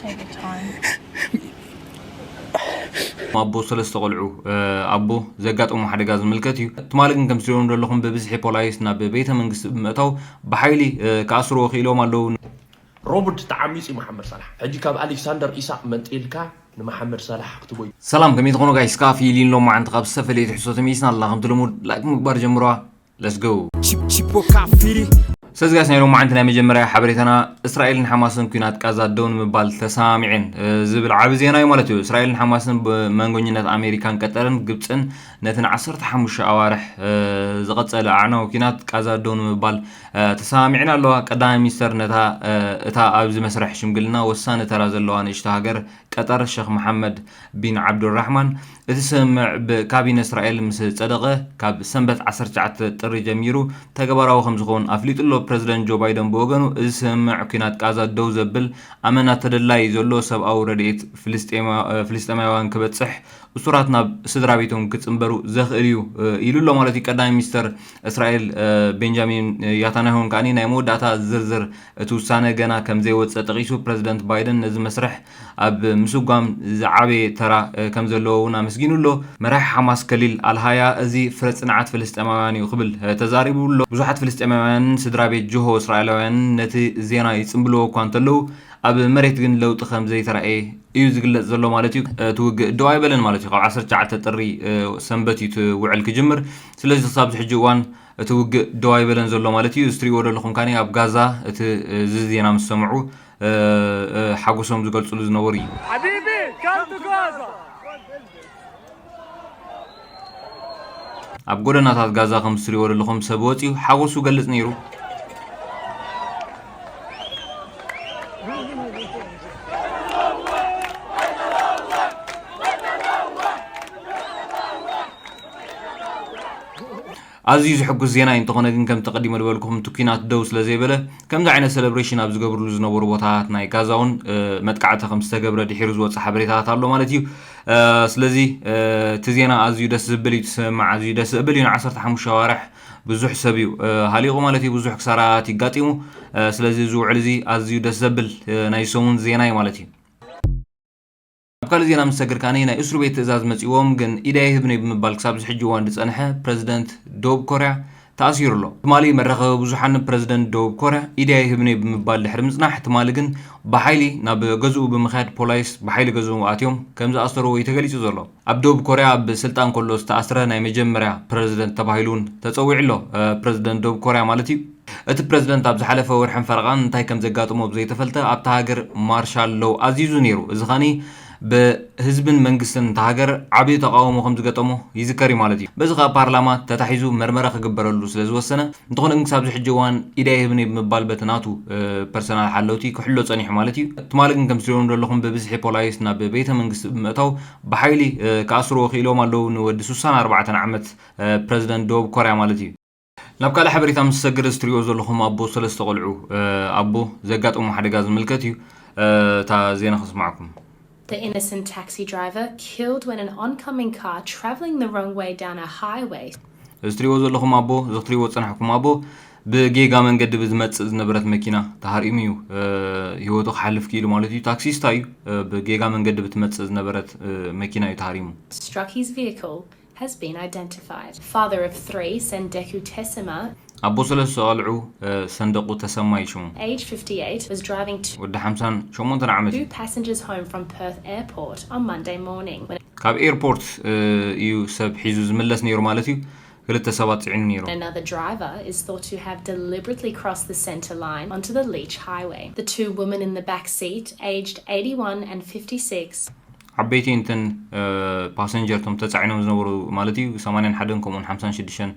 Take your time. ኣቦ ሰለስተ ቆልዑ ኣቦ ዘጋጠሙ ሓደጋ ዝምልከት እዩ። ትማሊ ግን ከም ትሪእዎም ዘለኹም ብብዝሒ ፖላይስ ናብ ቤተ መንግስቲ ብምእታው ብሓይሊ ክኣስርዎ ክኢሎም ኣለዉ። ሮቡድ ተዓሚጺ መሓመድ ሳላሕ ሕጂ ካብ ኣሌክሳንደር ኢሳቅ መንጢልካ ንመሓመድ ሳላሕ ክትቦይ። ሰላም ከመይ ትኾኑ ጋይስ? ካፊ ሊን ሎማዓንቲ ካብ ዝተፈለየ ትሕዝቶ ተመይስና ኣለና። ከምቲ ልሙድ ላይክ ምግባር ጀምሯ። Let's go። Chip- Chipo Kafiri. ሰዝጋስ ናይ ሎማዓንቲ ናይ መጀመርያ ሓበሬታና እስራኤልን ሓማስን ኩናት ቃዛ ደው ንምባል ተሰማሚዐን ዝብል ዓቢ ዜና እዩ ማለት እዩ። እስራኤልን ሓማስን ብመንጎኝነት ኣሜሪካን ቀጠርን ግብፅን ነቲ ንዓሰርተ ሓሙሽተ ኣዋርሕ ዝቐፀለ ኣዕናዊ ኩናት ቃዛ ደው ንምባል ተሰማሚዐን ኣለዋ። ቀዳማይ ሚኒስተር ነታ እታ ኣብዚ መስርሕ ሽምግልና ወሳኒ ተራ ዘለዋ ንእሽቶ ሃገር ቀጠር ሸኽ መሓመድ ቢን ዓብዱራሕማን እቲ ስምምዕ ብካቢነ እስራኤል ምስ ጸደቐ ካብ ሰንበት ዓሰርተ ትሽዓተ ጥሪ ጀሚሩ ተግባራዊ ከም ዝኸውን ኣፍሊጡ ኣሎ። ፕረዚደንት ጆ ባይደን ብወገኑ እዚ ስምምዕ ኲናት ቃዛ ደው ዘብል ኣመና ተደላዪ ዘሎ ሰብኣዊ ረድኤት ፍልስጤማውያን ክበጽሕ እሱራት ናብ ስድራ ቤቶም ክጽንበሩ ዘኽእል እዩ ኢሉ ኣሎ ማለት እዩ። ቀዳማይ ሚኒስተር እስራኤል ቤንጃሚን ያታንያሁን ከኣ ናይ መወዳእታ ዝርዝር እቲ ውሳነ ገና ከም ዘይወጸ ጠቒሱ፣ ፕረዚደንት ባይደን ነዚ መስርሕ ኣብ ምስጓም ዝዓበየ ተራ ከም ዘለዎ እውን ኣመስጊኑ ኣሎ። መራሒ ሓማስ ከሊል ኣልሃያ እዚ ፍረ ጽንዓት ፍልስጤማውያን እዩ ክብል ተዛሪቡ ኣሎ። ብዙሓት ፍልስጤማውያንን ስድራ ቤት ጅሆ እስራኤላውያንን ነቲ ዜና ይጽንብልዎ እኳ እንተለዉ ኣብ መሬት ግን ለውጢ ከም ዘይተራእየ እዩ ዝግለጽ ዘሎ ማለት እዩ። እቲ ውግእ ደው ኣይበለን ማለት እዩ። ካብ ዓሰርተ ትሽዓተ ጥሪ ሰንበት እዩ እቲ ውዕል ክጅምር። ስለዚ ክሳብ ሕጂ እዋን እቲ ውግእ ደው ኣይበለን ዘሎ ማለት እዩ። እዚ ትሪእዎ ዘለኹም ካኒ ኣብ ጋዛ እቲ እዚ ዜና ምስ ሰምዑ ሓጎሶም ዝገልፅሉ ዝነበሩ እዩ። حبيبي come to Gaza. ኣብ ጎደናታት ጋዛ ከም ትሪእዎ ዘለኹም ሰብ ወፂኡ ሓጎሱ ገልፅ ነይሩ። ኣዝዩ ዝሕጉስ ዜና እዩ። እንተኾነ ግን ከምቲ ቀዲመ ዝበልኩኹም እቲ ኲናት ደው ስለ ዘይበለ ከምዚ ዓይነት ሰለብሬሽን ኣብ ዝገብርሉ ዝነበሩ ቦታታት ናይ ጋዛ እውን መጥቃዕቲ ከም ዝተገብረ ድሒሩ ዝወፀ ሓበሬታታት ኣሎ ማለት እዩ። ስለዚ እቲ ዜና ኣዝዩ ደስ ዝብል እዩ፣ እቲ ስምምዕ ኣዝዩ ደስ ዝብል እዩ። ንዓሰርተ ሓሙሽተ ኣዋርሕ ብዙሕ ሰብ እዩ ሃሊቑ ማለት እዩ፣ ብዙሕ ክሳራታት ይጋጢሙ። ስለዚ እዚ ውዕል እዚ ኣዝዩ ደስ ዘብል ናይ ሰሙን ዜና እዩ ማለት እዩ። ኣብ ካልእ ዜና ምስ ሰግር ከኣ ናይ እስሩ ቤት ትእዛዝ መጺዎም ግን ኢዳይ ህብኒ ብምባል ክሳብ ዝሕጂ እዋን ዝጸንሐ ፕረዚደንት ደቡብ ኮርያ ተኣሲሩ ኣሎ። ትማሊ መራኸቢ ብዙሓን ፕረዚደንት ደቡብ ኮርያ ኢዳይ ህብኒ ብምባል ድሕሪ ምጽናሕ ትማሊ ግን ብሓይሊ ናብ ገዝኡ ብምኽያድ ፖላይስ ብሓይሊ ገዝኡ ኣትዮም ከም ዝኣሰርዎ እዩ ተገሊጹ ዘሎ። ኣብ ደቡብ ኮርያ ኣብ ስልጣን ከሎ ዝተኣስረ ናይ መጀመርያ ፕረዚደንት ተባሂሉ እውን ተጸዊዑ ኣሎ። ፕረዚደንት ደቡብ ኮርያ ማለት እዩ። እቲ ፕረዚደንት ኣብ ዝሓለፈ ወርሕን ፈረቓን እንታይ ከም ዘጋጠሞ ብዘይተፈልጠ ኣብታ ሃገር ማርሻል ሎው ኣዚዙ ነይሩ። እዚ ኸኒ ብህዝብን መንግስትን እታ ሃገር ዓብዪ ተቓውሞ ከም ዝገጠሞ ይዝከር እዩ ማለት እዩ። በዚ ኸኣ ፓርላማ ተታሒዙ መርመራ ክግበረሉ ስለ ዝወሰነ፣ እንተኾነ ግን ክሳብ ዝሕጂ እዋን ኢዳይ ህብኒ ብምባል በቲ ናቱ ፐርሰናል ሓለውቲ ክሕሎ ጸኒሑ ማለት እዩ። ትማሊ ግን ከም ትሪእዎም ዘለኹም ብብዝሒ ፖላይስ ናብ ቤተ መንግስቲ ብምእታው ብሓይሊ ክኣስርዎ ክኢሎም ኣለዉ ንወዲ ስሳን ኣርባዕተን ዓመት ፕረዚደንት ደቡብ ኮርያ ማለት እዩ። ናብ ካልእ ሓበሬታ ምስ ሰግር እዚ ትሪእዎ ዘለኹም ኣቦ ሰለስተ ቆልዑ ኣቦ ዘጋጠሞ ሓደጋ ዝምልከት እዩ። እታ ዜና ከስማዕኩም። The innocent taxi driver killed when an oncoming car travelling the wrong way down a highway. እዚ ትሪእዎ ዘለኹም ኣቦ፣ እዚ ክትሪእዎ ዝጸናሕኩም ኣቦ ብጌጋ መንገዲ ብዝመጽእ ዝነበረት መኪና ተሃሪሙ እዩ ህይወቱ ክሓልፍ ክኢሉ ማለት እዩ። ታክሲስታ እዩ። ብጌጋ መንገዲ ብትመጽእ ዝነበረት መኪና እዩ ተሃሪሙ። Struck his vehicle has been identified. Father of three, Sendeku Tesema, ኣቦ ሰለስተ ቆልዑ ሰንደቁ ተሰማ እዩ ሽሙ። Age fifty-eight, was driving two ወዲ ሓምሳን ሸሞንተን ዓመት እዩ። Passengers home from Perth Airport on Monday morning when ካብ ኤርፖርት እዩ ሰብ ሒዙ ዝምለስ ነይሩ ማለት እዩ። ክልተ ሰባት ጽዒኑ ነይሩ። Another driver is thought to have deliberately crossed the centre line onto the Leach Highway. The two women in the back seat, aged eighty-one and fifty-six, ዓበይቲ እንትን ፓሰንጀር ቶም ተጻዒኖም ዝነበሩ ማለት እዩ ሰማንያን ሓደን ከምኡውን ሓምሳን ሽዱሽተን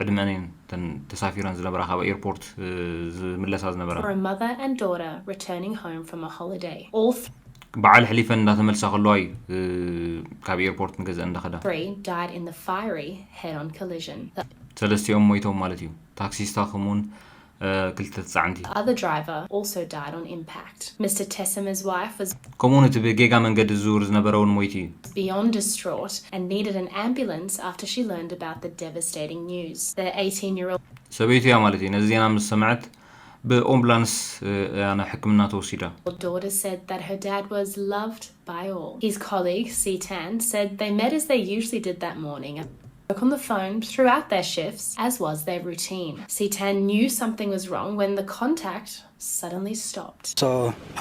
ዕድመን እየን እተን ተሳፊረን ዝነበራ ካብ ኤርፖርት ዝምለሳ ዝነበራ። For a mother and daughter returning home from a holiday. All በዓል ሕሊፈን እንዳተመልሳ ከለዋ እዩ ካብ ኤርፖርት ንገዝአን እንዳኸዳ። Three died in the fiery head-on collision. ሰለስቲኦም ሞይቶም ማለት እዩ። ታክሲስታ ከምኡውን ክልተ ተጻዕንቲ። The other driver also died on impact. Mister Tessema's wife was ከምኡውን እቲ ብጌጋ መንገዲ ዝዝውር ዝነበረ እውን ሞይቱ እዩ። Beyond distraught and needed an ambulance after she learned about the devastating news. The eighteen-year-old ሰበይቱ እያ ማለት እዩ። ነዚ ዜና ምስ ሰምዐት ብኦምቡላንስ እያ ናብ ሕክምና ተወሲዳ። Her daughter said that her dad was loved by all. His colleague, Sitan, said they met as they usually did that morning and spoke on the phone throughout their shifts, as was their routine. Sitan knew something was wrong when the contact suddenly stopped. So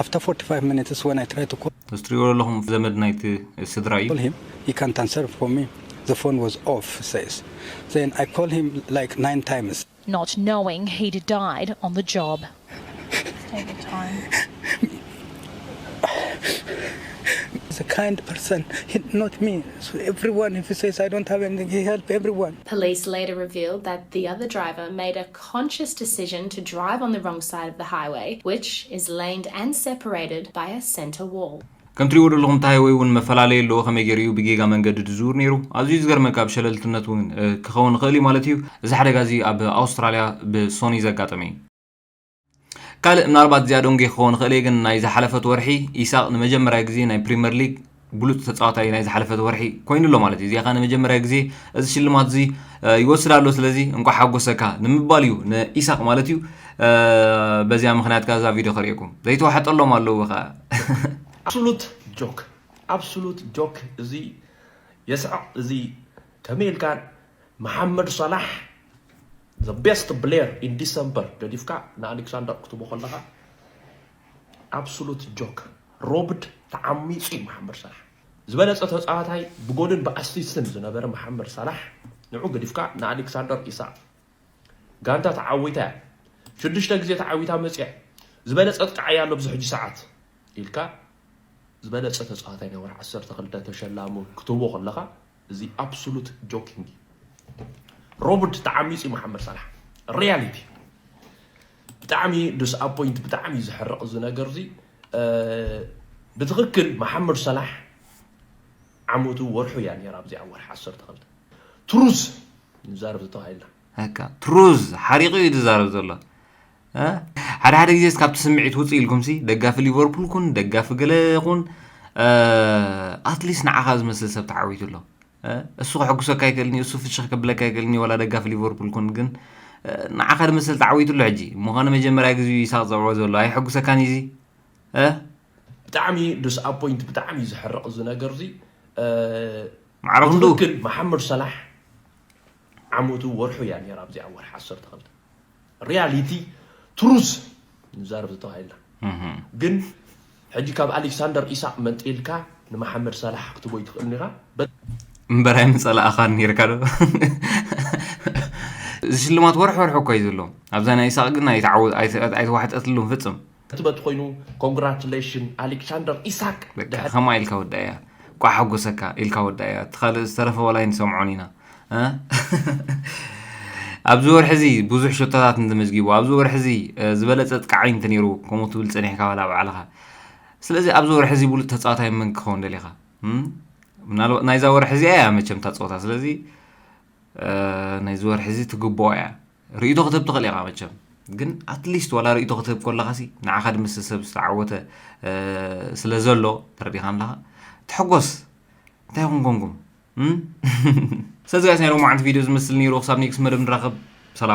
after forty-five minutes, when I tried to call እዚ ትሪእዎ ዘለኹም ዘመድ ናይቲ ስድራ እዩ። Him, he can't answer for me. The phone was off, says. Then I call him like nine times. Not knowing he'd died on the job. Take your time. He's a kind person, he, not me. So everyone, if he says I don't have anything, he help everyone. Police later revealed that the other driver made a conscious decision to drive on the wrong side of the highway, which is laned and separated by a centre wall. ከም ትሪእዎ ዘለኹም እቲ ሃይወይ እውን መፈላለየ ኣለዎ። ከመይ ገይሩ እዩ ብጌጋ መንገዲ ዝዝውር ነይሩ? ኣዝዩ ዝገርመካ፣ ብሸለልትነት እውን ክኸውን ይኽእል እዩ ማለት እዩ። እዚ ሓደጋ እዚ ኣብ ኣውስትራልያ ብሶኒ ዘጋጠመ እዩ። ካልእ ምናልባት እዚኣ ዶንጌ ክኸውን ይኽእል እየ፣ ግን ናይ ዝሓለፈት ወርሒ ኢሳቕ ንመጀመርያ ግዜ ናይ ፕሪምየር ሊግ ብሉፅ ተፃዋታይ ናይ ዝሓለፈት ወርሒ ኮይኑ ኣሎ ማለት እዩ። እዚኣ ከዓ ንመጀመርያ ግዜ እዚ ሽልማት እዚ ይወስድ ኣሎ። ስለዚ እንኳዕ ሓጎሰካ ንምባል እዩ ንኢሳቕ ማለት እዩ። በዚኣ ምኽንያት ከዓ እዛ ቪድዮ ከርእየኩም ዘይተዋሕጠሎም ኣለዉ ከዓ። ኣብሶሉት ጆክ፣ ኣብሶሉት ጆክ። እዚ የስዕቕ። እዚ ከመይ ኢልካ መሓመድ ሰላሕ the best player in December ገዲፍካ ንኣሌክሳንደር ክትቦ ከለኻ፣ ኣብሶሉት ጆክ። ሮብድ ተዓሚፁ እዩ መሓመድ ሰላሕ። ዝበለፀ ተፃዋታይ ብጎልን ብኣሲስትን ዝነበረ መሓመድ ሰላሕ ንዑ ገዲፍካ ንኣሌክሳንደር ኢሳቅ። ጋንታ ተዓዊታ እያ፣ ሽዱሽተ ግዜ ተዓዊታ መፅያ፣ ዝበለፀ ጥቃዕ እያ ኣሎ ኣብዚ ሕጂ ሰዓት ኢልካ ዝበለፀ ተፃዋታይ ናይ ወርሒ ዓሰርተ ክልተ ተሸላሙ ክትህቦ ከለኻ፣ እዚ ኣብሶሉት ጆኪንግ እዩ። ሮብድ ተዓሚፁ እዩ መሓመድ ሰላሕ። ሪያሊቲ። ብጣዕሚ ዲስኣፖይንት፣ ብጣዕሚ እዩ ዘሕርቕ እዚ ነገር እዚ። ብትኽክል መሓመድ ሰላሕ ዓመቱ ወርሑ እያ ነይራ ኣብዚኣ ወርሒ ዓሰርተ ክልተ። ትሩዝ ንዛረብ ዝተባሂልና። በቃ ትሩዝ ሓሪቑ እዩ ዝዛረብ ዘሎ። ሓደ ሓደ ግዜ ካብቲ ስምዒት ውፅእ ኢልኩም ሲ ደጋፊ ሊቨርፑል ኩን ደጋፊ ገለ ኩን፣ ኣትሊስት ንዓኻ ዝመስል ሰብ ተዓዊቱ ኣሎ። እሱ ክሕጉሰካ ኣይክእልን እዩ፣ እሱ ፍሽኽ ከብለካ ኣይክእልን እዩ፣ ዋላ ደጋፊ ሊቨርፑል ኩን። ግን ንዓኻ ዝመስል ተዓዊቱ ኣሎ። ሕጂ ምዃኑ መጀመርያ ግዜ ይሳቕ ዘውዖ ዘሎ ኣይሕጉሰካን እዩ እዚ። ብጣዕሚ ዲስኣፖይንት፣ ብጣዕሚ እዩ ዘሕርቕ እዚ ነገር እዚ። ማዕረ ክንዱ ብትኽክል መሓመድ ሰላሕ ዓመቱ ወርሑ እያ ነይራ ኣብዚኣ ወርሒ ዓሰርተ ክልተ። ሪያሊቲ ትሩዝ ንዛረብ ዝተባሂልና። ግን ሕጂ ካብ ኣሌክሳንደር ኢሳቅ መንጢልካ ንመሓመድ ሰላሕ ክትቦይ ትኽእል ኒኻ። እምበር ኣይምጸላእኻን ነይርካ ዶ? እዚ ሽልማት ወርሒ ወርሒ እኮ እዩ ዘሎ። ኣብዛ ናይ ኢሳቅ ግን ኣይተዓወ- ኣይተ- ኣይተዋሕጠትሉን ፍጽም። ክትበት ኮይኑ ኮንግራቹሌሽን ኣሌክሳንደር ኢሳቅ። በቃ ከምኣ ኢልካ ወዳእያ። ቋ ሓጎሰካ ኢልካ ወዳእያ። እቲ ካልእ ዝተረፈ ዋላ ኣይንሰምዖን ኢና። እ? ኣብዚ ወርሒ እዚ ብዙሕ ሸቶታት እንተመዝጊቡ፣ ኣብዚ ወርሒ እዚ እ፣ ዝበለጸ ጥቃዓይ እንተ ነይሩ፣ ከምኡ ትብል ጸኒሕካ ዋላ ባዕልኻ። ስለዚ ኣብዚ ወርሒ እዚ ብሉጽ ተጻዋታይ መን ክኸውን ደሊኻ? እም? ምናልባት ናይዛ ወርሒ እዚኣ እያ መቸም እታ ጸወታ። ስለዚ እ፣ ናይዚ ወርሒ እዚ ትግብኦ እያ። ርእይቶ ክትህብ ትኽእል ኢኻ መቸም። ግን ኣትሊስት ዋላ ርእይቶ ክትህብ ከለኻሲ ንዓኻ ድምስል ሰብ ዝተዓወተ እ፣ ስለ ዘሎ ተረዲኻን ኣለኻ። ትሕጎስ። እንታይ ይኹን ኮንኩም? እም? ስለዚ ጋይስ ናይ ሎማዓንቲ ቪድዮ ዝመስል ነይሩ። ክሳብ ኔክስት መደብ ንራኸብ። ሰላም።